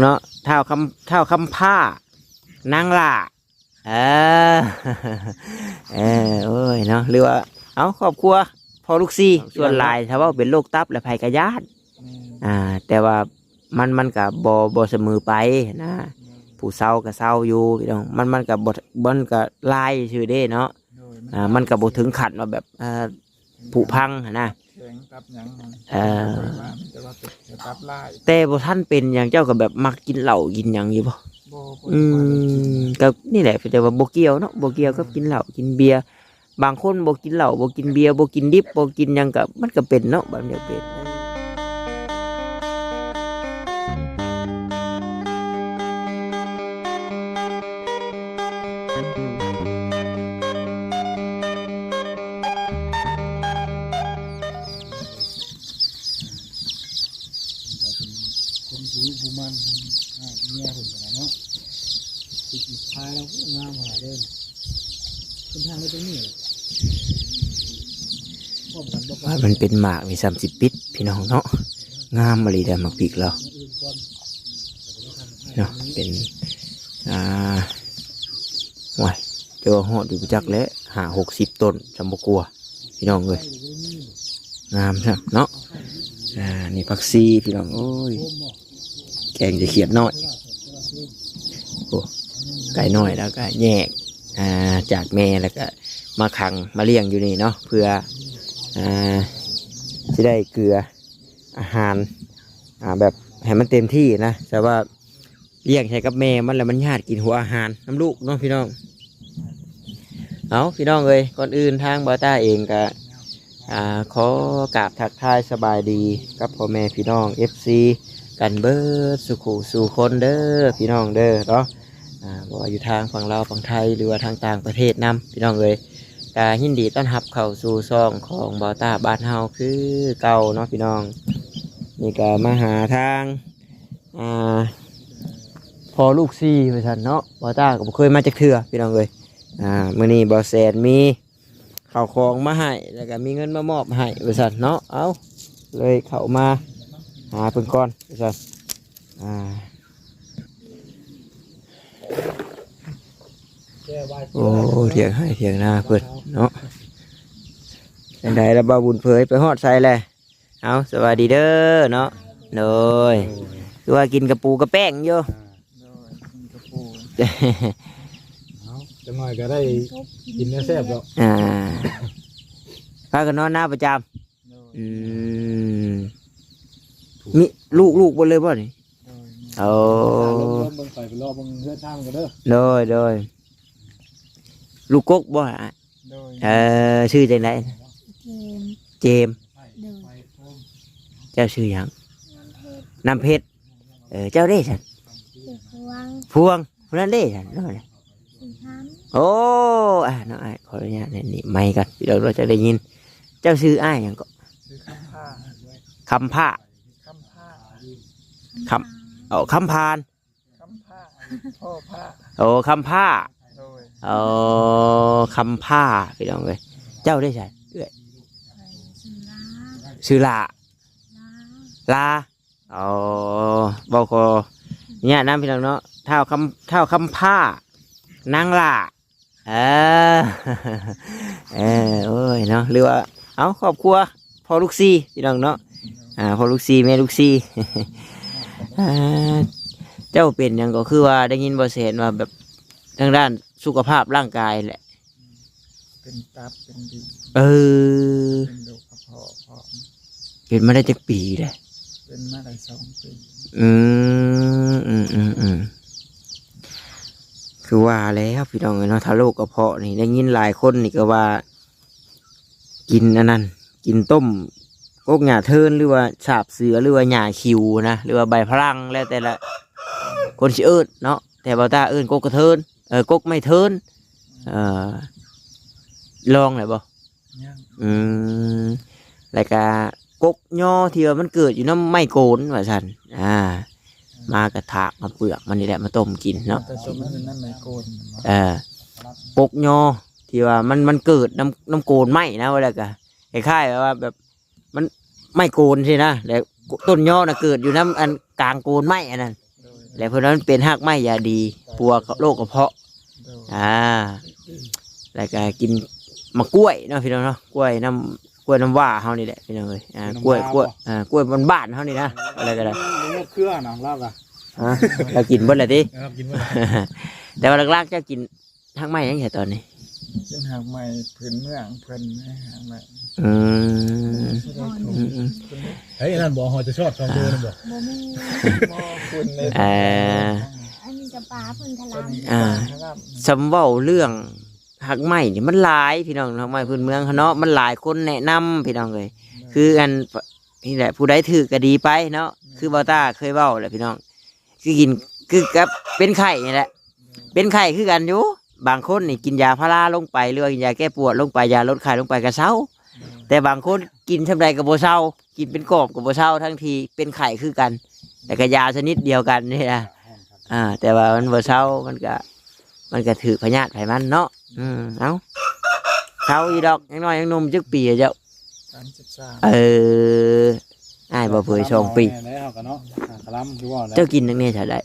ເນາະ ທ້າວຄຳ ທ້າວຄຳພ້າ ນາງຫຼ້າ ເອີ ເອີ ໂອ້ຍເນາະ ຫຼືວ່າ ເອົາ ຄອບຄົວພໍ່ລູກສີ່ ສ່ວນຫຼາຍຖ້າເວົ້າເປັນໂລກຕັບແລ້ວໃຜກໍຢ້ານ ແມ່ນ ອ່າ ແຕ່ວ່າມັນ ມັນກໍບໍ່ ບໍ່ສະເໝີໄປນະ ແມ່ນ ຜູ້ເຊົາກໍເຊົາຢູ່ພີ່ນ້ອງ ມັນ ມັນກໍບໍ່ ມັນກໍລາຍຊື່ເດ້ເນາະ ໂດຍ ມັນ ອ່າ ກໍ ມັນກໍບໍ່ເຖິງຂັ້ນວ່າແບບ ອ່າ ຜຸພັງຫັ້ນນະ ແຂງຕັບຫຍັງ ເອີ ແຕ່ວ່າເປັນແຕ່ຕັບລາຍ ແຕ່ບໍ່ທັນເປັນຫຍັງ ເຈົ້າກໍແບບມັກກິນເຫຼົ້າກິນຫຍັງຢູ່ບໍ່? ບໍ່ ບໍ່ ອືມ ບໍ່ໄດ້ກິນ ກໍນີ້ແຫຼະ ແຕ່ວ່າບໍ່ກ່ຽວເນາະ ບໍ່ກ່ຽວກັບ ແມ່ນ ກິນເຫຼົ້າກິນເບຍ ບາງຄົນບໍ່ກິນເຫຼົ້າ ບໍ່ກິນເບຍ ບໍ່ກິນດິບ ບໍ່ກິນຫຍັງ ກໍ ມັນກໍເປັນເນາະ ບາງຢ່າງເປັນ. ເປັນຄົນຜູ້ຮູ້ຜູ້ໝັ້ນ ໃຫ້ເມຍເພິ່ນກໍໄດ້ເນາະ ຕິດພາຍແລ້ວງາມຂະໜາດເດີ ເປັນທາງໄດ້ຕົງນີ້ ພ້ອມກັນບໍ່ ວ່າມັນເປັນໝາກນີ້ຊ້ຳຊິປິດພີ່ນ້ອງເນາະ ງາມອີ່ຫຼີເດ້ໝາກພິກລາວ ເນາະ ເປັນ ອ່າ ໂອ້ຍ ແຕ່ວ່າຮອດຢູ່ຈັກແຫຼະ ຫ້າຫົກສິບຕົ້ນ ຈຳບໍ່ກວ່າ ພີ່ນ້ອງເອີຍ ງາມຊ້ຳເນາະ ອ່າ ນີ້ຜັກຊີພີ່ນ້ອງ ໂອ້ຍ ແກງຈະຂຽດນ້ອຍ ໂອ້ ໄກ່ນ້ອຍແລ້ວກໍແຍກ ອ່າ ຈາກແມ່ ແລ້ວກໍມາຂັງມາລ້ຽງຢູ່ນີ້ເນາະ ເພື່ອ ອ່າ ຊິໄດ້ເກືອ ອາຫານ ອ່າ ແບບໃຫ້ມັນເຕັມທີ່ນະ ແຕ່ວ່າລ້ຽງໃສ່ກັບແມ່ມັນແລ້ວ ມັນຍາດກິນຫົວອາຫານນຳລູກເນາະພີ່ນ້ອງ. ເອົາ ພີ່ນ້ອງເອີຍ ກ່ອນອື່ນທາງບ່າວຕ້າເອງກະ ອ່າ ຂໍກາບທັກທາຍສະບາຍດີກັບພໍ່ແມ່ພີ່ນ້ອງ ເອັຟຊີ ກັນເບີດສູ່ຄູ່ສູ່ຄົນເດີ ພີ່ນ້ອງເດີເນາະ ອ່າ ບໍ່ວ່າຢູ່ທາງຝັ່ງລາວຝັ່ງໄທ ຫຼືວ່າທາງຕ່າງປະເທດນຳ ພີ່ນ້ອງເອີຍ ກະຍິນດີຕ້ອນຮັບເຂົ້າສູ່ຊ່ອງຂອງບ່າວຕ້າບ້ານເຮົາຄືເກົ່າເນາະພີ່ນ້ອງ. ນີ້ກະມາຫາທາງ ອ່າ ພໍ່ລູກສີ່ວ່າຊັ້ນເນາະ ບ່າວຕ້າກໍບໍ່ເຄີຍມາຈັກເທື່ອພີ່ນ້ອງເອີຍ. ອ່າ ມື້ນີ້ບ່າວແສນມີເຂົ້າຂອງມາໃຫ້ ແລ້ວກໍມີເງິນມາມອບໃຫ້ວ່າຊັ້ນເນາະ ເອົາ ເລີຍເຂົ້າມາຫາເພິ່ນກ່ອນວ່າຊັ້ນ ອ່າ ໂອ້ ຖຽງໄຮ່ຖຽງນາເພິ່ນເນາະ. ຈັ່ງໃດລະບ່າວບຸນເຜີຍ ໄປຮອດໃສແລ້ວ? ເອົາ ສະບາຍດີເດີເນາະ. ໂດຍ ໂດຍ ຄືວ່າກິນກະປູກະແປ້ງຢູ່. ໂດຍ ກິນກະປູ ເອົາ ຈັກໜ້ອຍກໍໄດ້ກິນແນວແຊບດອກ. ອ່າ ພາກັນນອນນາປະຈຳ. ໂດຍ ອືມ ມີລູກ ລູກເບິດເລີຍບໍ່ນີ້? ໂດຍ ໂອ້ ເບິ່ງໄປ ໄປລໍເບິ່ງເຮືອນທາງກັນເດີ. ໂດຍ ໂດຍ ລູກກົກບໍ່? ໂດຍ ເອີ ຊື່ຈັ່ງໃດ? ເຈມ ເຈມ ໂດຍ ເຈົ້າຊື່ຫຍັງ? ນ້ຳເພັດ ນ້ຳເພັດ ເອີ ເຈົ້າເດ້ຊັ້ນ? ຊື່ພວງ ພວງ ຜູ້ນັ້ນເດ້ຊັ້ນ? ຊື່ພັນ ໂອ້ ອ່າ ນ້ອງອ້າຍ ຂໍອະນຸຍາດນີ້ໄມກັນ ພີ່ນ້ອງເນາະ ຈະໄດ້ຍິນ. ເຈົ້າຊື່ອ້າຍຫຍັງເກາະ? ຊື່ຄຳພ້າ ຄຳພ້າ ຄຳພ້າ ຄຳ ເອົາ ຄຳພານ ຄຳພ້າ ພໍ່ພ້າ ໂອ້ ຄຳພ້າ ໂດຍ ໂອ້ ຄຳພ້າ ພີ່ນ້ອງເອີຍ. ເຈົ້າເດ້ຊັ້ນ ເອື້ອຍ? ຊື່ລາ ຊື່ລາ ລາ ລາ ອໍ ເວົ້າຂໍອະນຸຍາດນຳ ພີ່ນ້ອງເນາະ ທ້າວຄຳ ທ້າວຄຳພ້າ ນາງຫຼ້າ ເອີ ເອີ ໂອ້ຍເນາະ ຫຼືວ່າ ເອົາ ຄອບຄົວພໍ່ລູກສີ່ ພີ່ນ້ອງເນາະ ອ່າ ພໍ່ລູກສີ່ ແມ່ລູກສີ່. ອ່າ ເຈົ້າເປັນຫຍັງ ກໍຄືວ່າໄດ້ຍິນບໍ່ແສນວ່າແບບທາງດ້ານສຸຂະພາບຮ່າງກາຍແຫຼະ ເປັນຕັບເປັນດິນ ເອີ ເປັນໂລກກະເພາະພ້ອມ. ເປັນມາໄດ້ຈັກປີແລ້ວ? ເປັນມາໄດ້ສອງປີ. ອືມ ອືມ ອືມ ອືມ ຄືວ່າແລ້ວ ພີ່ນ້ອງເອີຍເນາະ ຖ້າໂລກກະເພາະນີ້ ໄດ້ຍິນຫຼາຍຄົນນີ້ກໍວ່າ ກິນອັນນັ້ນ ກິນຕົ້ມກົກຫຍ້າເທີນ ຫຼືວ່າສາບເສືອ ຫຼືວ່າຫຍ້າຂິວນະ ຫຼືວ່າໃບພະລັງ ແລ້ວແຕ່ລະຄົນຊິເອີ້ນເນາະ ແຕ່ບ່າວຕ້າເອີ້ນກົກກະເທີນ ເອີ ກົກໄມ້ເທີນ. ເອີ ລອງແລ້ວບໍ່? ຍັງ. ອືມ ແລ້ວກະກົກຍໍທີ່ວ່າມັນເກີດຢູ່ນຳໄມ້ໂກນວ່າຊັ້ນ ອ່າ ມາກະຖາກມາເປືອກມັນນີ້ແຫຼະ ມາຕົ້ມກິນເນາະ ແຕ່ຕົວມັນຢູ່ນຳໄມ້ໂກນ ເອີ ກົກຍໍທີ່ວ່າມັນ ມັນເກີດນຳ ນຳໂກນໄມ້ນະ ວ່າແລ້ວກະຄ້າຍໆແບບວ່າແບບມັນໄມ້ໂກນຊີ້ນະ ແລ້ວຕົ້ນຍໍນະເກີດຢູ່ນຳອັນກາງໂກນໄມ້ອັນນັ້ນ. ໂດຍ ແລ້ວເພິ່ນວ່າມັນເປັນຮາກໄມ້ຢາດີ ປົວໂລກກະເພາະ ໂດຍ ອ່າ ແລ້ວກະກິນໝາກກ້ວຍເນາະພີ່ນ້ອງເນາະ ກ້ວຍນ້ຳ ກ້ວຍນ້ຳຫວ້າເຮົານີ້ແຫຼະພີ່ນ້ອງເອີຍ ອ່າ ກ້ວຍນ້ຳຫວ້າ ກ້ວຍ ບໍ່ ອ່າ ກ້ວຍບ້ານໆເຮົານີ້ນະ ອະໄລກໍໄດ້ ບໍ່ໝົດເຄືອນະລາວກະ ຮະ ລາວກິນເບິດແລ້ວຕິ ເອີ ກິນເບິດ ແຕ່ວ່າຫຼັກໆເຈົ້າກິນຮາກໄມ້ຫຍັງຊະຕອນນີ້? ກິນຮາກໄມ້ພື້ນເມືອງເພິ່ນ ຮາກໄມ້ ອືມ ອືມໆ ເຮີຍ ອັນນັ້ນບໍ່ ເຮົາຈະຊອດສອງໂຕນັ້ນບໍ່? ບໍ່ມີ ບໍ່ ເອີ ອັນນີ້ກະປາເພິ່ນທະລຳ ອ່າ ສຳເວົ້າເລື່ອງຮາກໄມ້ນີ້ມັນຫຼາຍພີ່ນ້ອງ ຮາກໄມ້ພື້ນເມືອງເຮົາເນາະ ມັນຫຼາຍຄົນແນະນຳພີ່ນ້ອງເອີຍ ຄືອັນ ນີ້ແຫຼະ ຜູ້ໃດຖືກກະດີໄປເນາະ ຄືບ່າວຕ້າເຄີຍເວົ້າແຫຼະພີ່ນ້ອງ ຄືກິນ ຄືກັບເປັນໄຂ້ນີ້ແຫຼະ ເປັນໄຂ້ຄືກັນຢູ່ ບາງຄົນນີ້ກິນຢາພາລາລົງໄປ ຫຼືວ່າກິນຢາແກ້ປວດລົງໄປ ຢາລົດໄຂ້ລົງໄປກະເຊົາ ແຕ່ບາງຄົນກິນສ່ຳໃດກະບໍ່ເຊົາ ກິນເປັນກອບກະບໍ່ເຊົາ ທັງທີ່ເປັນໄຂ້ຄືກັນ ແລ້ວກະຢາຊະນິດດຽວກັນນີ້ນະ ອ່າ ແຕ່ວ່າມັນບໍ່ເຊົາ ມັນກະ ມັນກະຖືກພະຍາດໃຜມັນເນາະ ອືມ ເອົ້າ ເຊົາອີ່ດອກ ຍັງນ້ອຍຍັງໜຸ່ມ ຈັກປີແລ້ວເຈົ້າ? ສາມສິບສາມ ເອີ ອ້າຍບໍ່ເຜີຍສອງປີ ແລ້ວເຮົາກະເນາະ ຫາຄະລຳຄືວ່າແລ້ວ ເຈົ້າກິນຈັ່ງແດ່ຊະໄດ້?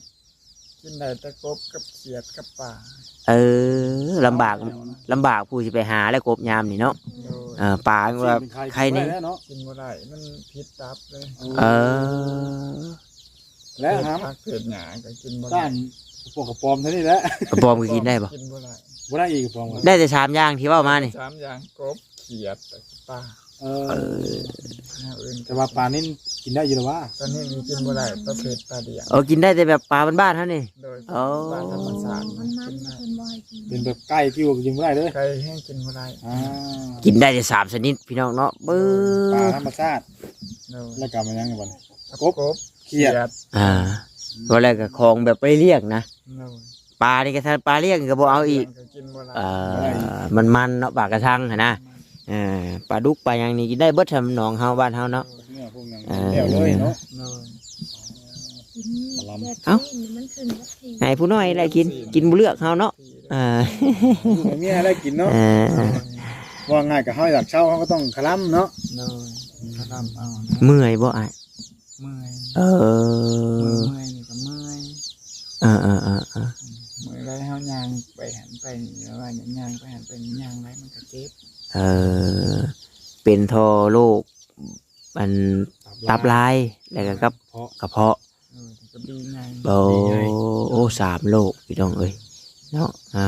ກິນໄດ້ແຕ່ກົບກັບຂຽດກັບປາ ເອີ ລຳບາກ ລຳບາກຜູ້ຊິໄປຫາແລ້ວກົບຍາມນີ້ເນາະ ໂດຍ ເອີ ປາວ່າໄຄແນ່ ກິນບໍ່ໄດ້ ມັນຜິດຕັບເລີຍ ເອີ ແລ້ວຫາມ ເພດຜັກເພດຫຍ້າກະກິນບໍ່ໄດ້ ຕ້ານພວກກະປອມເທົ່ານີ້ແຫຼະ ກະປອມກະກິນໄດ້ບໍ່? ກິນບໍ່ໄດ້ ບໍ່ໄດ້ອີກກະປອມ ໄດ້ແຕ່ສາມຢ່າງທີ່ເວົ້າມານີ້ ສາມຢ່າງ ກົບ ຂຽດ ແລ້ວກະປາ ເອີ ເອີ ແນວອື່ນ ແຕ່ວ່າປານິນກິນໄດ້ຢູ່ລະຫວາ? ປານິນກິນບໍ່ໄດ້ ປະເພດປາດຽງ ເອີ ກິນໄດ້ແຕ່ແບບປາບ້ານໆເຮົານີ້ ໂດຍ ອໍ ປາທຳມະຊາດ ມັນ ມັນ ກິນໄດ້ ເພິ່ນບໍ່ໃຫ້ກິນ ເປັນແບບໄກ່ກິ້ວກະກິນບໍ່ໄດ້ເດີ ໄກ່ແຮງກິນບໍ່ໄດ້ ອ່າ ກິນໄດ້ແຕ່ສາມຊະນິດພີ່ນ້ອງເນາະ ເບິ່ງ ປາທຳມະຊາດ ໂດຍ ແລ້ວກະມາຫຍັງບັດນີ້? ກົບ ກົບ ຂຽດ ຂຽດ ອ່າ ເວົ້າແລ້ວກະຂອງແບບໄປລ້ຽງນະ ໂດຍ ປານີ້ກະ ຖ້າປາລ້ຽງກະບໍ່ເອົາອີກ ລ້ຽງກະກິນບໍ່ໄດ້ ເອີ ບໍ່ໄດ້ ມັນໆເນາະ ປາກະຊັງຫັ້ນນະ ມັນ ເອີ ປາດຸກປາຫຍັງນີ້ກິນໄດ້ເບິດ ທຳໜອງເຮົາບ້ານເຮົາເນາະ ເນື້ອພວກຫຍັງ ເອີ ແລ້ວເລີຍເນາະ ໂດຍ ກິນ ເອົ້າ ແບບຊີ້ນມັນຂຶ້ນແບບຊີ້ນ ໃຫ້ຜູ້ນ້ອຍແຫຼະກິນ ກິນບໍ່ເລືອກເຮົາເນາະ ອ່າ ໃຫ້ລູກໃຫ້ເມຍແຫຼະກິນເນາະ ເອີ ວ່າງ່າຍກະເຮົາຢາກເຊົາ ເຮົາກະຕ້ອງຄະລຳເນາະ ໂດຍ ຄະລຳເອົາ ເມື່ອຍບໍ່ອ້າຍ? ເມື່ອຍ ເອີ ເມື່ອຍນີ້ກະເມື່ອຍ ເອີໆໆໆ ເມື່ອຍໄດ້ເຮົາຍ່າງໄປຫັ້ນໄປນີ້ ວ່າຍ່າງໄປຫັ້ນໄປນີ້ ຍ່າງໄດ້ມັນກະເຈັບ ເອີ ເປັນທໍ່ໂລກ ອັນ ຕັບລາຍ ແລ້ວກະກັບ ກະເພາະ ເອີ ກະບີໃຫຍ່ ໂອ້ ບີໃຫຍ່ ໂອ້ ສາມໂລກພີ່ນ້ອງເອີຍ ເນາະ ອ່າ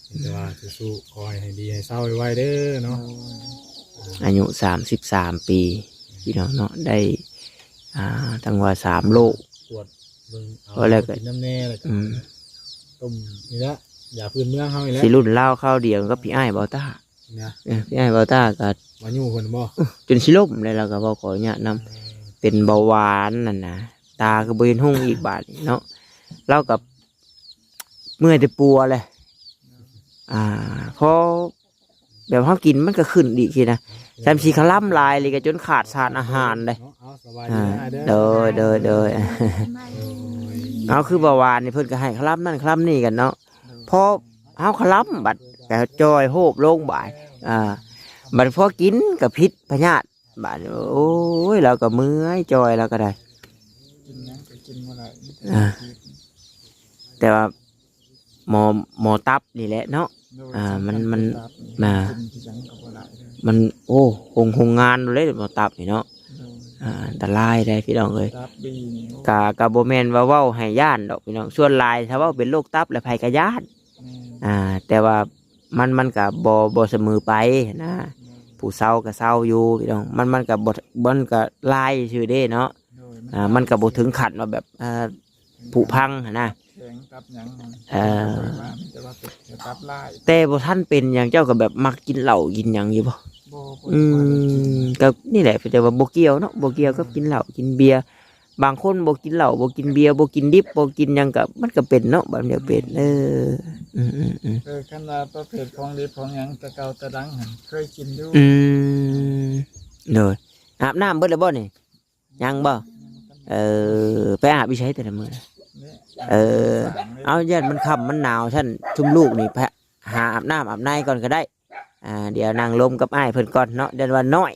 ມີແຕ່ວ່າສູ້ໆ ຂໍໃຫ້ ໃຫ້ດີໃຫ້ເຊົາໄວໆເດີເນາະ ໂດຍ ອາຍຸສາມສິບສາມປີ ພີ່ນ້ອງເນາະ ໄດ້ ອ່າ ຕັ້ງວ່າສາມໂລກ ກວດເບິ່ງເອົາ ແລ້ວກະ ກິນນ້ຳແນ່ ແລ້ວກະ ອືມ ຕົ້ມນີ້ແຫຼະ ຢາພື້ນເມືອງເຮົານີ້ແຫຼະ ຊິລຸ້ນລາວຄາວດຽວກັບພີ່ອ້າຍບ່າວຕ້າ ນະ ເອີ ພີ່ອ້າຍບ່າວຕ້າກະ ມາຢູ່ເພິ່ນບໍ່? ຈົນຊິລົ້ມແລ້ວ ລາວກະເວົ້າຂໍອະນຸຍາດນຳ ເອີ ເປັນເບົາຫວານນັ້ນນະ ຕາກະບໍ່ເຫັນຮຸ່ງອີກບາດນີ້ເນາະ ລາວກະເມື່ອຍແຕ່ປົວແຫຼະ ອ່າ ພໍແບບເຮົາກິນມັນກະຂຶ້ນອີກຊີ້ນະ ຊ່ຳຊິຄະລຳຫຼາຍເລີຍ ກະຈົນຂາດສານອາຫານເດ້ ເນາະ ເອົາ ສະບາຍດີ ອ່າ ເດີ ໂດຍ ໂດຍ ໂດຍ ເອົາ ຄືເບົາຫວານນີ້ເພິ່ນກະໃຫ້ຄະລຳນັ້ນຄະລຳນີ້ກັນເນາະ ໂດຍ ພໍ ເຮົາຄະລຳບັດກະຈ່ອຍໂຮບລົງບາດ ອ່າ ບັດພໍກິນກະພິດພະຍາດບາດ ໂອ້ຍ ລາວກະເມື່ອຍ ຈ່ອຍລາວກະໄດ້ ກິນຫຍັງກະກິນບໍ່ໄດ້ ອ່າ ແຕ່ວ່າໝໍ ໝໍຕັບນີ້ແຫຼະເນາະ ໂດຍ ອ່າ ມັນ ສຳຄັນ ມັນ ຕັບນີ້ ອ່າ ກິນຫຍັງກະບໍ່ໄດ້ເລີຍ ມັນ ໂອ້ ໂຮງ ໂຮງງານເລີຍໝໍຕັບນີ້ເນາະ ໂດຍ ອ່າ ອັນຕະລາຍເດ້ພີ່ນ້ອງເອີຍ ຕັບບີນີ້ ກະ ກະບໍ່ແມ່ນວ່າເວົ້າໃຫ້ຢ້ານດອກພີ່ນ້ອງ ສ່ວນຫຼາຍຖ້າເວົ້າເປັນໂລກຕັບແລ້ວໃຜກະຢ້ານ ແມ່ນ ອ່າ ແຕ່ວ່າມັນ ມັນກະບໍ່ ບໍ່ສະເໝີໄປນະ ແມ່ນ ຜູ້ເຊົາກະເຊົາຢູ່ພີ່ນ້ອງ ມັນ ມັນກະບໍ່ ມັນກະລາຍຊື່ເດ້ເນາະ ໂດຍ ມັນ ອ່າ ກະ ມັນກະບໍ່ເຖິງຂັ້ນວ່າແບບ ອ່າ ຜຸພັງຫັ້ນນະ ແຂງຕັບຫຍັງ ເອີ ແຕ່ວ່າ ແຕ່ວ່າເປັນແຕ່ຕັບລາຍ ແຕ່ບໍ່ທັນເປັນຫຍັງ ເຈົ້າກະແບບມັກກິນເຫຼົ້າກິນຫຍັງຢູ່ບໍ່? ບໍ່ ບໍ່ ອືມ ບໍ່ໄດ້ກິນ ກະນີ້ແຫຼະ ແຕ່ວ່າບໍ່ກ່ຽວເນາະ ບໍ່ກ່ຽວກັບ ແມ່ນ ກິນເຫຼົ້າກິນເບຍ ບາງຄົນບໍ່ກິນເຫຼົ້າ ບໍ່ກິນເບຍ ບໍ່ກິນດິບ ບໍ່ກິນຫຍັງກະ ມັນກະເປັນເນາະ ບາງດຽວເປັນ ແມ່ນ ເອີ ອືມໆໆ ເອີ ຄັນວ່າປະເພດຂອງດິບຂອງຫຍັງແຕ່ເກົ່າແຕ່ດັງຫັ້ນ ເຄີຍກິນຢູ່ ອືມ ໂດຍ ອາບນ້ຳເບິດແລ້ວບໍ່ນີ້? ຍັງບໍ່? ເອີ ໄປອາບຢູ່ໃສແຕ່ລະມື້ນະ? ເອີ ເອົາ ຢ້ານມັນຄ່ຳມັນໜາວຊັ້ນ ຊຸມລູກນີ້ໄປຫາອາບນ້ຳອາບໃນກ່ອນກະໄດ້ ອ່າ ດຽວນັ່ງລົມກັບອ້າຍເພິ່ນກ່ອນເນາະ ຢ້ານວ່ານ້ອຍ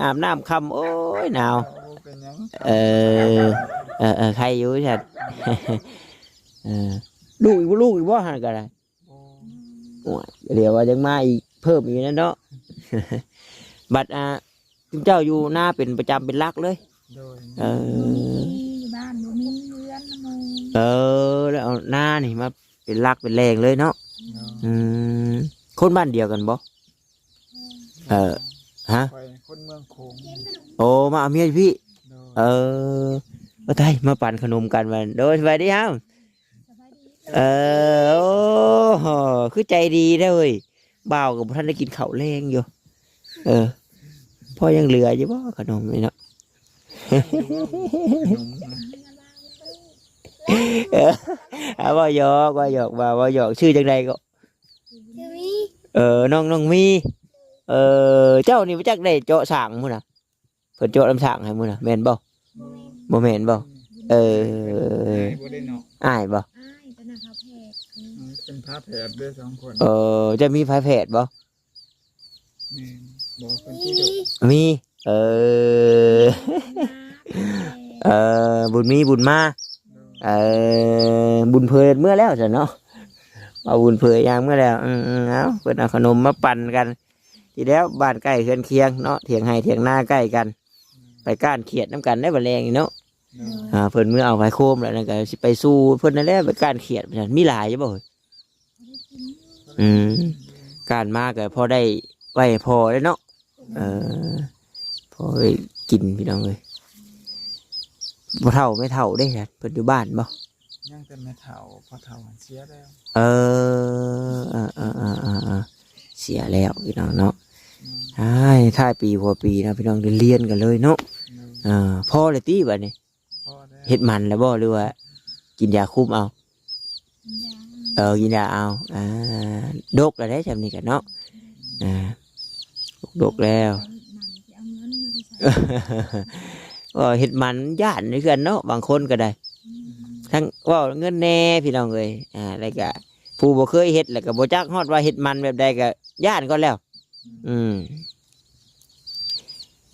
ອາບນ້ຳຄ່ຳ ໂອ້ຍ ໜາວ ເອີ ເອີໆ ໄຄຢູ່ຊັ້ນ. ເອີ ລູກອີກບໍ່ ລູກອີກບໍ່ຫັ້ນກໍໄດ້. ໂອ້ຍ ດຽວວ່າຍັງມາອີກ ເພີ່ມອີກນັ້ນເນາະ. ບັດ ອ່າ ຈຸມເຈົ້າຢູ່ນາເປັນປະຈຳເປັນຫຼັກເລີຍ? ໂດຍ. ເອີ ບໍ່ມີຢູ່ບ້ານ ບໍ່ມີເຮືອນນຳໝູ່. ເອີ ແລ້ວເອົານານີ້ມາເປັນຫຼັກເປັນແຫຼ່ງເລີຍເນາະ. ໂດຍ. ອືມ ຄົນບ້ານດຽວກັນບໍ່? ເອີ ຮະ? ຂ້ອຍຄົນເມືອງໂຂງ. ໂອ້ ມາເອົາເມຍຢູ່ພີ້? ໂດຍ. ເອີ ໂອ້ ຕາຍ ມາປັນຂະໜົມກັນວ່າ. ໂດຍ ສະບາຍດີເຮົາ. ເອີ ໂອ້ ຄືໃຈດີແທ້ເວີຍ. ບ່າວກໍບໍ່ທັນໄດ້ກິນເຂົ້າແລງຢູ່. ເອີ ພໍຍັງເຫຼືອຢູ່ບໍ່ຂະໜົມນີ້ເນາະ? ເອີ ເວົ້າຫຍອກ ເວົ້າຫຍອກ ວ່າເວົ້າຫຍອກ. ຊື່ຈັ່ງໃດກໍ? ຊື່ມີ. ເອີ ນ້ອງ ນ້ອງມີ. ເອີ ເຈົ້ານີ້ມາຈາກໄດ້ເຈາະສ້າງມື້ນະ? ເພິ່ນເຈາະນ້ຳສ້າງໃຫ້ມື້ນະ ແມ່ນບໍ່? ບໍ່ແມ່ນ. ບໍ່ແມ່ນບໍ່? ເອີ ອ້າຍບໍ່ໄດ້ເນາະ? ອ້າຍບໍ່? ອ້າຍ ເປັນພາແພດ. ອືມ ເປັນພາແພດເດ້ສອງຄົນ. ເອີ ເຈົ້າມີພາແພດບໍ່? ແມ່ນ. ບໍ່ເພິ່ນຄື. ມີ. ເອີ ເອີ ບຸນມີບຸນມາ. ເອີ ບຸນເຜີຍເມືອແລ້ວຊັ້ນເນາະ. ເອົາບຸນເຜີຍຍ່າງເມືອແລ້ວ. ອືມໆ ເອົາ ເພິ່ນເອົາຂະໜົມມາປັນກັນ. ທີ່ແລ້ວບ້ານໃກ້ເຮືອນຄຽງເນາະ ຖຽງໄຮ່ຖຽງນາໃກ້ກັນ ໄປກ້ານຂຽດນຳກັນໄດ້ບັດແລງນີ້ເນາະ. ໂດຍ. ອ່າ ເພິ່ນມື້ເອົາໄປໂຄມແລ້ວ ນັ້ນກໍຊິໄປສູ່ເພິ່ນນັ້ນແຫຼະ ໄປກ້ານຂຽດ. ມີຫຼາຍຢູ່ບໍ່? ອືມ ກ້ານມາກໍພໍໄດ້ໄວ້ໃຫ້ພໍ່ເດ້ເນາະ. ເອີ ພໍໄດ້ກິນ ພີ່ນ້ອງເອີຍ. ພໍ່ເຖົ້າແມ່ເຖົ້າເດ້ ເພິ່ນຢູ່ບ້ານບໍ່? ຍັງແຕ່ແມ່ເຖົ້າ ພໍ່ເຖົ້າເສຍແລ້ວ. ເອີ ເອີ ເອີ ເອີ ເອີ ເສຍແລ້ວພີ່ນ້ອງເນາະ. ອືມ ອ້າຍ ທ້າຍປີຫົວປີເນາະ ພີ່ນ້ອງ ລຽນກັນເລີຍເນາະ. ອືມ ເອີ ພໍແລ້ວຕິບັດນີ້? ພໍແລ້ວ. ເຮັດໝັນແລ້ວບໍ່ ຫຼືວ່າກິນຢາຄຸມເອົາ? ກິນຢາ. ເອີ ກິນຢາເອົາ. ອ່າ ດົກແລ້ວເດ້ ຊ່ຳນີ້ກໍເນາະ. ອ່າ ດົກແລ້ວ. ເຮັດໝັນຊິເອົາເງິນມາແຕ່ໃສ? ເວົ້າເຮັດໝັນຢ້ານຢູ່ເຮືອນເນາະ ບາງຄົນກໍໄດ້. ອືມ ທັງເວົ້າເງິນແດ່ ພີ່ນ້ອງເອີຍ. ອ່າ ແລ້ວກະຜູ້ບໍ່ເຄີຍເຮັດ ແລ້ວກະບໍ່ຈັກຮອດວ່າເຮັດໝັນແບບໃດ ກະຢ້ານກ່ອນແລ້ວ. ອືມ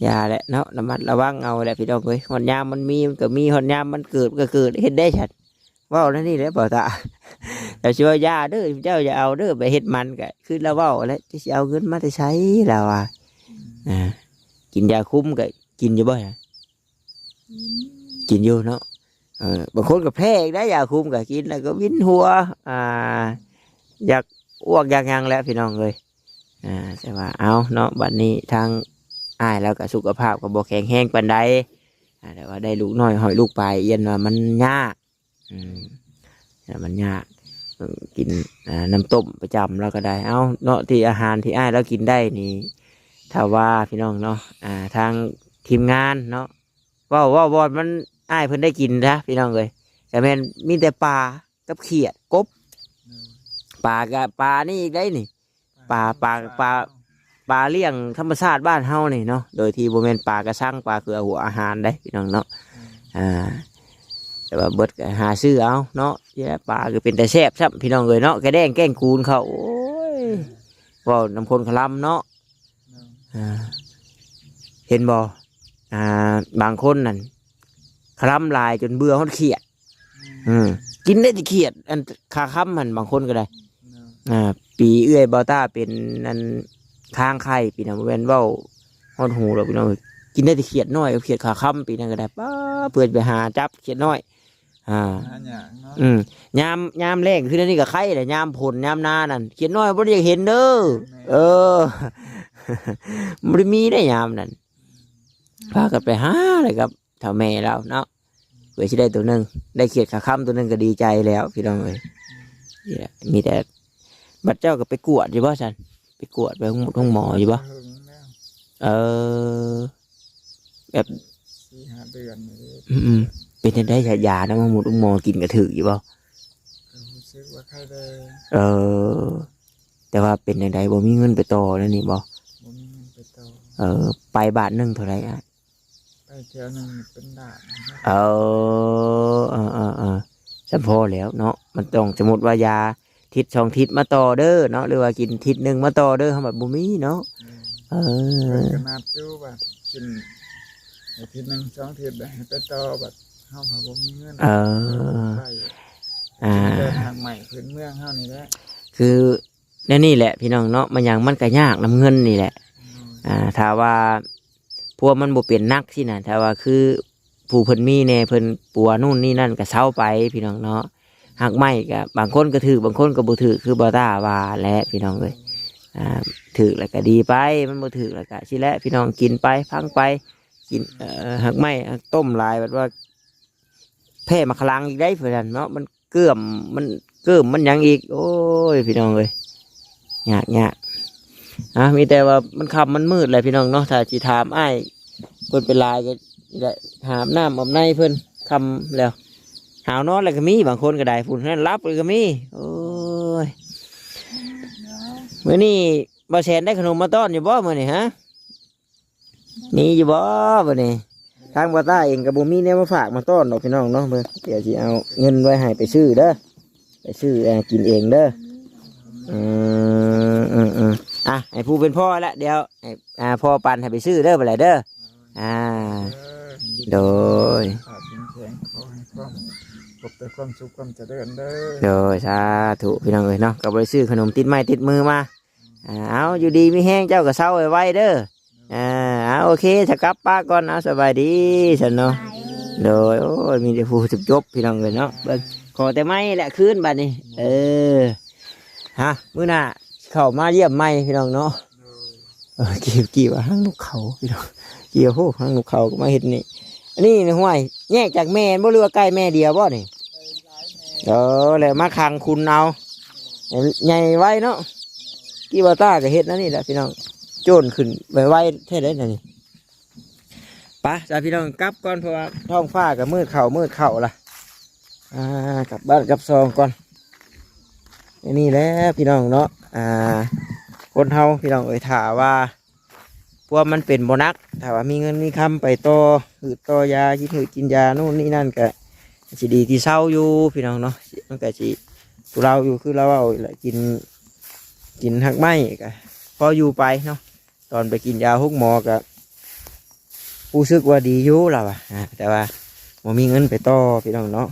ຢ່າແຫຼະເນາະ ລະມັດລະວັງເອົາແຫຼະ ພີ່ນ້ອງເອີຍ. ຮອດຍາມມັນມີ ມັນກໍມີ, ຮອດຍາມມັນເກີດ ມັນກໍເກີດ. ເຮັດໄດ້ຊັ້ນ ເວົ້າແນວນີ້ແຫຼະ ບໍ່ຕາ. ແລ້ວຊິວ່າຢ່າເດີ ເຈົ້າຢ່າເອົາເດີ ໄປເຮັດໝັນ ກໍຄືລາວເວົ້າແຫຼະ ຈະຊິເອົາເງິນມາແຕ່ໃສ ລາວວ່າ. ອືມ ອ່າ ກິນຢາຄຸມກໍກິນຢູ່ບໍ່? ອືມ ກິນຢູ່ເນາະ. ເອີ ບາງຄົນກໍແພ້ອີກໄດ໋ ຢາຄຸມກໍກິນແລ້ວກໍວິນຫົວ ອ່າ ຢາກອວກຢາກຫຍັງແຫຼະ ພີ່ນ້ອງເອີຍ. ອ່າ ແຕ່ວ່າເອົາເນາະ ບັດນີ້ທາງອ້າຍລາວກໍສຸຂະພາບກໍບໍ່ແຂງແຮງປານໃດ. ອ່າ ແຕ່ວ່າໄດ້ລູກນ້ອຍຫ້ອຍລູກປາຍ ຢ້ານວ່າມັນຍາກ. ອືມ ແຕ່ມັນຍາກ ເອີ ກິນ ອ່າ ນ້ຳຕົ້ມປະຈຳລາວກໍໄດ້. ເອົາເນາະ ທີ່ອາຫານທີ່ອ້າຍລາວກິນໄດ້ນີ້ ຖ້າວ່າ ພີ່ນ້ອງເນາະ ອ່າ ທາງທີມງານເນາະ ເວົ້າ ເວົ້າບ່ອນມັນ ອ້າຍເພິ່ນໄດ້ກິນຊະ ພີ່ນ້ອງເອີຍ ກໍແມ່ນມີແຕ່ປາກັບຂຽດ ກົບ. ປາກໍປານີ້ອີກໄດ໋ນີ້ ປາ ປາ ປາ ປາລ້ຽງທຳມະຊາດບ້ານເຮົານີ້ເນາະ ໂດຍທີ່ບໍ່ແມ່ນປາກະຊັງ ປາເຄືອຫົວອາຫານເດ້ ພີ່ນ້ອງເນາະ. ອືມ ອ່າ ແຕ່ວ່າເບິດກໍຫາຊື້ເອົາເນາະ. ເຈົ້ຍ ປາກໍເປັນຕາແຊບຊ້ຳ ພີ່ນ້ອງເອີຍເນາະ ກະແດງແກງກູນເຂົ້າ. ໂອ້ຍ ເວົ້ານຳຄົນຄະລຳເນາະ. ອ່າ ເຫັນບໍ່? ອ່າ ບາງຄົນນັ້ນຄະລຳຫຼາຍຈົນເບື່ອຮອດຂຽດ. ອືມ ກິນໄດ້ແຕ່ຂຽດ ອັນຂາຄຳຫັ້ນ ບາງຄົນກໍໄດ້. ອ່າ ປີເອື້ອຍບ່າວຕ້າເປັນອັນຄາງໄຂ່ ປີນັ້ນ ບໍ່ແມ່ນເວົ້າຮອດຫູດອກ ພີ່ນ້ອງເອີຍ. ກິນໄດ້ແຕ່ຂຽດນ້ອຍກັບຂຽດຂາຄຳ ປີນັ້ນກໍໄດ້. ປ້າ ເພື່ອໄປຫາຈັບຂຽດນ້ອຍ. ອ່າ ຫາຍາກເນາະ. ອືມ ຍາມ ຍາມແລ້ງຄືອັນນີ້ກໍໄຄແຫຼະ ຍາມຝົນຍາມໜານັ້ນ ຂຽດນ້ອຍບໍ່ໄດ້ຢາກເຫັນເດີ. ແມ່ນ. ເອີ ບໍ່ໄດ້ມີໄດ໋ຍາມນັ້ນ ພາກັນໄປຫາແຫຼະກັບເຖົ້າແມ່ລາວເນາະ ເພື່ອຊິໄດ້ໂຕໜຶ່ງ ໄດ້ຂຽດຂາຄຳໂຕໜຶ່ງກໍດີໃຈແລ້ວ ພີ່ນ້ອງເອີຍ. ນີ້ແຫຼະ ມີແຕ່ ບັດເຈົ້າກໍໄປກວດຢູ່ບໍ່ຊັ້ນ? ໄປກວດ ໄປໂຮງໝົດໂຮງໝໍຢູ່ບໍ່? ເອີ ແບບ ສີ່ຫ້າເດືອນນີ້. ອືມໆ ເປັນຈັ່ງໃດຊະ ຢານຳໂຮງໝົດໂຮງໝໍກິນ ກໍຖືກຢູ່ບໍ່? ກໍຮູ້ສຶກວ່າໄຄແດ່. ເອີ ແຕ່ວ່າເປັນຈັ່ງໃດ ບໍ່ມີເງິນໄປຕໍ່ແນວນີ້ບໍ່? ບໍ່ມີເງິນໄປຕໍ່. ເອີ ໄປບາດໜຶ່ງເທົ່າໃດອ້າຍ? ໄປເທື່ອໜຶ່ງເປັນລ້ານ. ເອີ ເອີໆໆ ສ່ຳພໍແລ້ວເນາະ. ມັນຕ້ອງ ສົມມຸດວ່າຢາທິດສອງທິດມາຕໍ່ເດີເນາະ ຫຼືວ່າກິນທິດໜຶ່ງມາຕໍ່ເດີ ເຮົາບັດບໍ່ມີເນາະ. ອືມ ເອີ ເພິ່ນກໍນັດຢູ່ວ່າກິນອາທິດໜຶ່ງສອງທິດ ແລ້ວໃຫ້ໄປຕໍ່ ບັດ ເຮົາກໍບໍ່ມີເງິນ ເອີ ໄປ ອ່າ ກິນແຕ່ຮາກໄມ້ພື້ນເມືອງເຮົານີ້ແຫຼະ ຄືແນວນີ້ແຫຼະພີ່ນ້ອງເນາະ ມັນຫຍັງມັນກໍຍາກນຳເງິນນີ້ແຫຼະ ໂດຍ ອ່າ ຖ້າວ່າພວກມັນບໍ່ເປັນໜັກຊີ້ນະ ຖ້າວ່າຄືຜູ້ເພິ່ນມີແດ່ ເພິ່ນປົວນູ້ນນີ້ນັ້ນກໍເຊົາໄປພີ່ນ້ອງເນາະ ຮາກໄມ້ກໍບາງຄົນກໍຖືກ ບາງຄົນກໍບໍ່ຖືກ ຄືບ່າວຕ້າວ່າແຫຼະພີ່ນ້ອງເອີຍ ອ່າ ຖືກແລ້ວກໍດີໄປ ມັນບໍ່ຖືກແລ້ວກໍຊີ້ແຫຼະພີ່ນ້ອງ ກິນໄປ ພັງໄປ ກິນ ເອີ ຮາກໄມ້ຕົ້ມຫຼາຍ ແບບວ່າແພ້ໝາກຂະລັງອີກໄດ໋ ເພິ່ນນັ້ນເນາະ ມັນເກື້ອມ ມັນເກີ້ມ ມັນຫຍັງອີກ ໂອ້ຍ ພີ່ນ້ອງເອີຍ ຍາກ ຍາກ ອ່າ ມີແຕ່ວ່າມັນຄ່ຳມັນມືດແຫຼະພີ່ນ້ອງເນາະ ຖ້າຊິຖາມອ້າຍເພິ່ນໄປຫຼາຍກໍນີ້ແຫຼະ ຫາບນ້ຳອາບໃນເພິ່ນ ຄ່ຳແລ້ວ ຫາວນອນແລ້ວກໍມີ ບາງຄົນກໍໄດ້ ຜູ້ນັ້ນຫຼັບແລ້ວກໍມີ ໂອ້ຍ ມື້ນີ້ບ່າວແສນໄດ້ຂະໜົມມາຕ້ອນຢູ່ບໍ່ມື້ນີ້ ຮະ? ມີຢູ່ບໍ່ບັດນີ້? ທາງບ່າວຕ້າເອງກໍບໍ່ມີແນວມາຝາກມາຕ້ອນດອກພີ່ນ້ອງເນາະ ເບິ່ງ ດຽວຊິເອົາເງິນໄວ້ໃຫ້ໄປຊື້ເດີ ໄປຊື້ ເອີ ກິນເອງເດີ ອືມ ອືມ ອືມ ອ່ະ ໃຫ້ຜູ້ເປັນພໍ່ແຫຼະ ດຽວໃຫ້ ອ່າ ພໍ່ປັນໃຫ້ໄປຊື້ເດີ ບັດໃດເດີ ອ່າ ເອີ ໂດຍ ຂອບໃຈຄວາມ ພົບແຕ່ຄວາມສຸກຄວາມຈະເລີນເດີ ໂດຍ ສາທຸ ພີ່ນ້ອງເອີຍເນາະ ກໍບໍ່ໄດ້ຊື້ຂະໜົມຕິດໄມ້ຕິດມືມາ ອ່າ ເອົາ ຢູ່ດີມີແຮງ ເຈົ້າກໍເຊົາໄວໆເດີ ອ່າ ເອົາ ໂອເຄ ຈະກັບປະກ່ອນ ເອົາ ສະບາຍດີຊັ້ນເນາະ ໂດຍ ໂອ້ຍ ມີແຕ່ຜູ້ຈົບໆ ພີ່ນ້ອງເອີຍເນາະ ເບິ່ງ ຂໍແຕ່ໄມ້ແຫຼະຄືນບັດນີ້ ເອີ ຮະ ມື້ໜ້າເຂົ້າມາຢ້ຽມໃໝ່ ພີ່ນ້ອງເນາະ ເອີ ກີ້ ກີ້ວ່າຫາງນົກເຂົາ ພີ່ນ້ອງ ກີ້ວ່າ ໂຫ ຫາງນົກເຂົາກໍມາເຮັດນີ້ ອັນນີ້ນະ ຫ້ວຍ ແຍກຈາກແມ່ບໍ່ ຫຼືວ່າໄກ່ແມ່ດຽວບໍ່ນີ້? ເອີ ແລ້ວມາຂັງຂຸນເອົາ ໃຫຍ່ໄວເນາະ ກີ້ບ່າວຕ້າກໍເຮັດແນວນີ້ແຫຼະພີ່ນ້ອງ ໂຈນຂຶ້ນໄວໆແທ້ເດ້ນະນີ້ ໄປຊະພີ່ນ້ອງ ກັບກ່ອນ ເພາະວ່າທ້ອງຟ້າກໍມືດເຂົ້າມືດເຂົ້າລະ ອ່າ ກັບບ້ານກັບຊ່ອງກ່ອນ ອັນນີ້ແຫຼະພີ່ນ້ອງເນາະ ອ່າ ຄົນເຮົາພີ່ນ້ອງເອີຍ ຖ້າວ່າ ພວກມັນເປັນບໍ່ໜັກ ຖ້າວ່າມີເງິນມີຄຳໄປຕໍ່ ຫືດຕໍ່ຢາ ກິນຫືດກິນຢາ ໂນ່ນນີ້ນັ້ນ ກະຊິດີທີ່ເຊົາຢູ່ພີ່ນ້ອງເນາະ ມັນກະຊິທຸເລົາຢູ່ ຄືລາວເວົ້າແຫຼະ ກິນ ກິນຮາກໄມ້ກະພໍຢູ່ໄປເນາະ ຕອນໄປກິນຢາໂຮງໝໍກະຮູ້ສຶກວ່າດີຢູ່ລາວວ່າ ອ່າ ແຕ່ວ່າບໍ່ມີເງິນໄປຕໍ່ພີ່ນ້ອງເນາະ.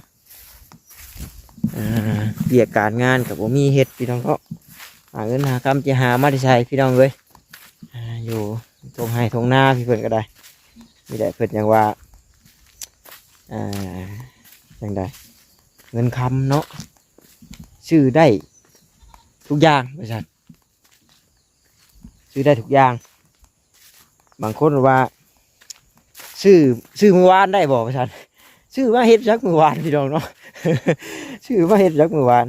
ອ່າ ວຽກການງານກໍບໍ່ມີເຮັດພີ່ນ້ອງເນາະ ຫາເງິນຫາຄຳຈະຫາມາແຕ່ໃສພີ່ນ້ອງເອີຍ ອ່າ ຢູ່ທົ່ງໄຮ່ທົ່ງນາພີ່ເພິ່ນກໍໄດ້ ນີ້ແຫຼະເພິ່ນຫຍັງວ່າ ອ່າ ຈັ່ງໃດ ເງິນຄຳເນາະ ຊື້ໄດ້ທຸກຢ່າງວ່າຊັ້ນ. ຊື້ໄດ້ທຸກຢ່າງ ບາງຄົນວ່າ ຊື້ ຊື້ມື້ວານໄດ້ບໍ່ວ່າຊັ້ນ ຊື້ມາເຮັດຈັກມື້ວານພີ່ນ້ອງເນາະ ຊື້ມາເຮັດຈັກມື້ວານ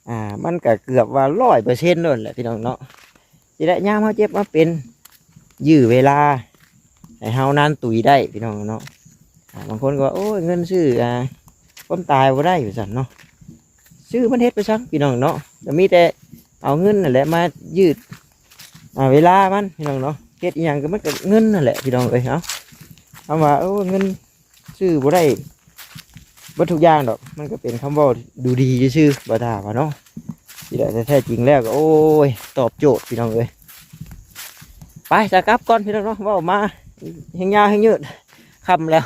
ອ່າ ມັນກໍເກືອບວ່າຮ້ອຍເປີເຊັນໂລດແຫຼະພີ່ນ້ອງເນາະ ຊິໄດ້ຍາມເຮົາເຈັບມາເປັນ ຢື້ເວລາໃຫ້ເຮົານານຕຸຍໄດ້ພີ່ນ້ອງເນາະ ອ່າ ບາງຄົນກໍວ່າ ໂອ້ຍ ເງິນຊື້ ອ່າ ຄວາມຕາຍບໍ່ໄດ້ວ່າຊັ້ນເນາະ ຊື້ມັນເຮັດໄປຊະພີ່ນ້ອງເນາະ ກໍມີແຕ່ເອົາເງິນນັ້ນແຫຼະມາຍືດ ອ່າ ເວລາມັນພີ່ນ້ອງເນາະ ເຮັດອີ່ຫຍັງກໍມັນກໍເງິນນັ້ນແຫຼະພີ່ນ້ອງເອີຍເນາະ ຄຳວ່າ ໂອ້ ເງິນຊື້ບໍ່ໄດ້ເບິດທຸກຢ່າງດອກ ມັນກໍເປັນຄຳເວົ້າດູດີຊື່ໆ ບໍ່ຖ້າວ່າເນາະ ທີ່ແທ້ຈິງແລ້ວກໍ ໂອ້ຍ ຕອບໂຈດພີ່ນ້ອງເອີຍ ໄປສະກັບກ່ອນພີ່ນ້ອງເນາະ ເວົ້າມາແຮງຍາວແຮງຍືດ ຄ່ຳແລ້ວ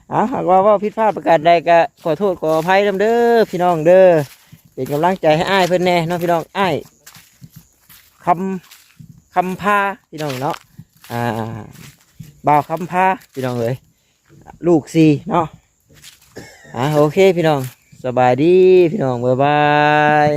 ເອົາ ຫາກວ່າເວົ້າຜິດພາດປະການໃດກໍຂໍໂທດຂໍອະໄພນຳເດີພີ່ນ້ອງເດີ ເປັນກຳລັງໃຈໃຫ້ອ້າຍເພິ່ນແດ່ເນາະພີ່ນ້ອງ ອ້າຍຄຳ ຄຳພາພີ່ນ້ອງເນາະ ອ່າ ບ່າວຄຳພາພີ່ນ້ອງເອີຍ ລູກສີ່ເນາະ ອ່າ ໂອເຄພີ່ນ້ອງ ສະບາຍດີພີ່ນ້ອງ ບາຍບາຍ.